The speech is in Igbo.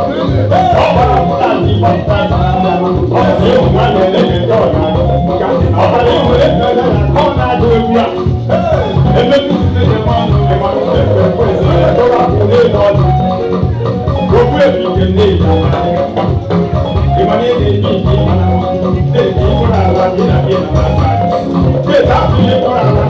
Ọ gbara flat gbapụta. Ọ sị ịhụ na na-ele gị ọna. Ọbara ịhụ ebe ọ na-agụ egwu a. Ebe okwu ebike nne ịmana ị na-ebi nke ịmana na-ebi ịkpụrụ ala gị na gị na asa steeti afọ ihe kpụrụ ala.